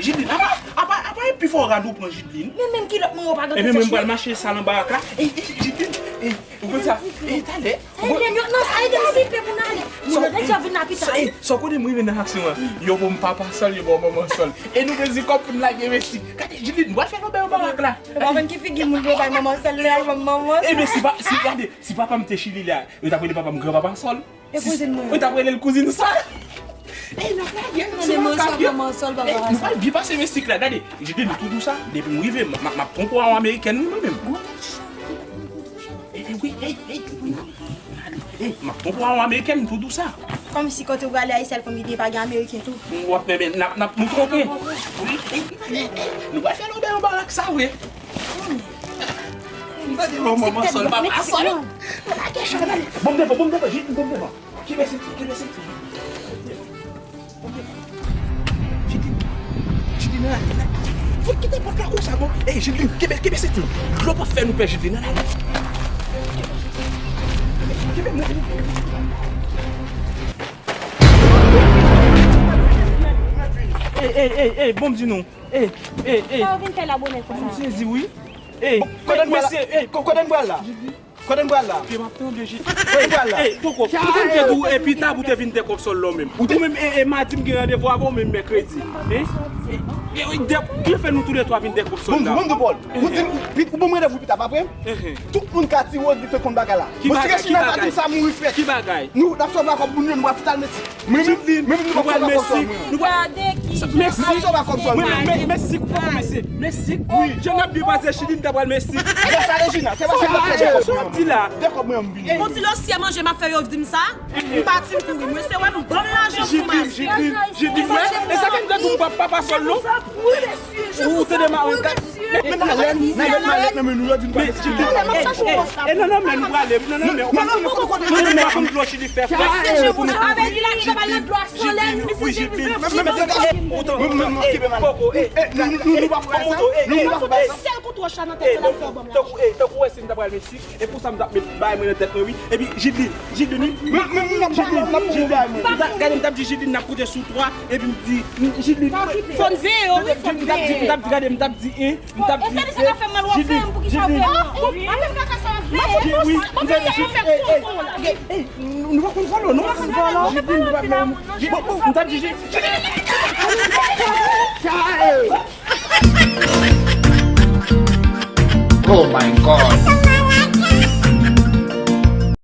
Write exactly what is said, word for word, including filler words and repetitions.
Jidlin, apa, apa, apa e pi fò rad ou pran, Jidlin? Men menm kilòt mwen yo pa gen. Ebyen mwen pral mache sal anba ak la. Jidlin, ou konn sa? Talè. Ede m, non, sa ede m sipe pou n ale. Moun yo deja vin la pita. Sa w konnen m rive nan aksyon an. Yo ban m papa sòl, yo ban m manman sòl. E nou bezwen kòb pou n lage mesik. Gade, Jidlin, nou pral fè lòbèy anba ak la. Ou pa konn ki figi moun pou yo bay manman sòl, lè y al ban m manman sòl. Ebyen si pa, si, gade, si papa m te Chili la, yo t ap rele papa m granpapa sòl. E kouzin mwen. Ou t ap rele l kouzin sa. Ey, n ap lage l. Tande manman sòl, manman sòl, papa sòl. Nou pral byen pase mesik la, gade. Jidlin, nou tou dou sa. Depi m rive, m ap twonpe w a yon amerikèn, wi, mwen menm. Ey, wi, ey, ey. Ey, m ap twonpe w a yon amerikèn, nou tou dou sa. Kòmsi kote w prale a Sèl Fanm Ide pa gen ameriken tou. W ap fè byen, n ap, n ap nou twonpe. Wi, ey, ey, ey. Nou pral fè lòbèy anba ak sa, wi. Gade manman sòl, papa sòl. Lage chay la. Bon, devan, bon, devan, Jidlin, bon, devan. Kenbe senti, kenbe senti. Bon, devan. Jidlin, Jidlin, nan, nan. Fout kite pòt la konsa, bon. Ey, Jidlin, kenbe, kenbe senti. Dlo p ap fè nou pè, Jidlin, nan, nan. Kenbe, kenbe, kenbe. Ey, ey, ey, ey, bon, m di nou. Ey, ey, ey. Sa w vin fè la bonè konsa? M sezi, wi. Ey, kote n pral la? Mesye, ey, kote n pral la? Kote n pral la? Pye m ap tande, Jidlin. Kote n pral la? Ey, Koko, ou te vin te dou, e pita pou te vin te kòb sòl la w menm. Ou menm, e, e, madi m gen randevou avè w, menm mèkredi. Hein? E, e, de, ki fè nou toulètwa vin te kòb sòl la? Bon, bon, bon, Paul. Ou di, ou, ou ban m randevou pita, pa vre? Tout moun ka di, Rodrigue te konn bagay la. Ki bagay? Ki bagay? Ki bagay? Nou, n ap sove akò moun yo, nou ap foutal mesi. Mwen menm, mwen menm nou pral Mesik, nou pral Mesik. Mesik, mwen menm Mesik, ou poko Mesik. Mesik, wi. Jan n ap byen pase Chili, n ta pral Mesik. Sa Regina, se pa sa m ap fè. Sa w ap di la? Yon ti lòsyè manje m ap fè yo di m sa. M pati m kouri. Mwen se wè m ban m lajan pou m achte. Jidlin, e sa fè m te di w papa sòl non. Ou tande ma, men, men, malèt, malèt, malèt nan men nou, yo di nou pa Mesik. E non, non, men nou prale, non, non, men nou pa konn dlo Chili fè fè pou nou kouvri. Jidlin, wi, Jidlin. Ou tande, Koko, nou pa fè sa. Nou pa fè sa. Tankou, tankou wè si m ta pral Mesik, e pou sa m t ap met bagay mwen nan tèt mwen, wi. Epi, Jidlin, Jidlin, wi. Jidlin, Jidlin. Gade, m t ap di Jidlin, n ap konte sou twa, epi m di, Jidlin. Fò n veye yo, wi, fò n veye. M t ap di, gade, m t ap di, en. M t ap di, e, Jidlin, Jidlin, wi, m t ap di, e, e, nou pa konn vòlò, non? Jidlin, nou pa konn vòlò. Bon, bon, m t ap di, Jidlin. Oh my God.